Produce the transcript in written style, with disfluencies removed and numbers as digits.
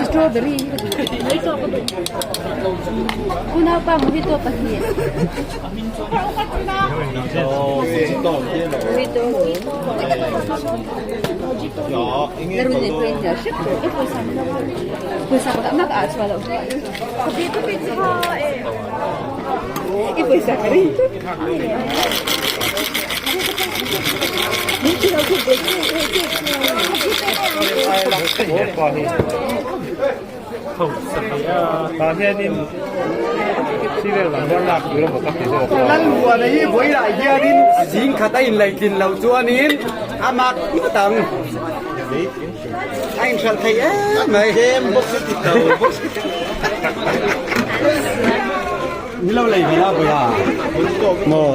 Strawberry hi ka duh. Mojito ka duh. Unaupa mojito pahnih. Mojito. Larun nen pawhin hnial hrep tawh. E pawisa pawisa ka mak ah chhuah loh hi. I pawisa ka ring tlat. Lalmuana hi vawilah hianin zing khat a inleitlin loh chuanin a mak ngawt ang. A inhralh thei em mai. Ni lo lei ve la vawiah. Maw.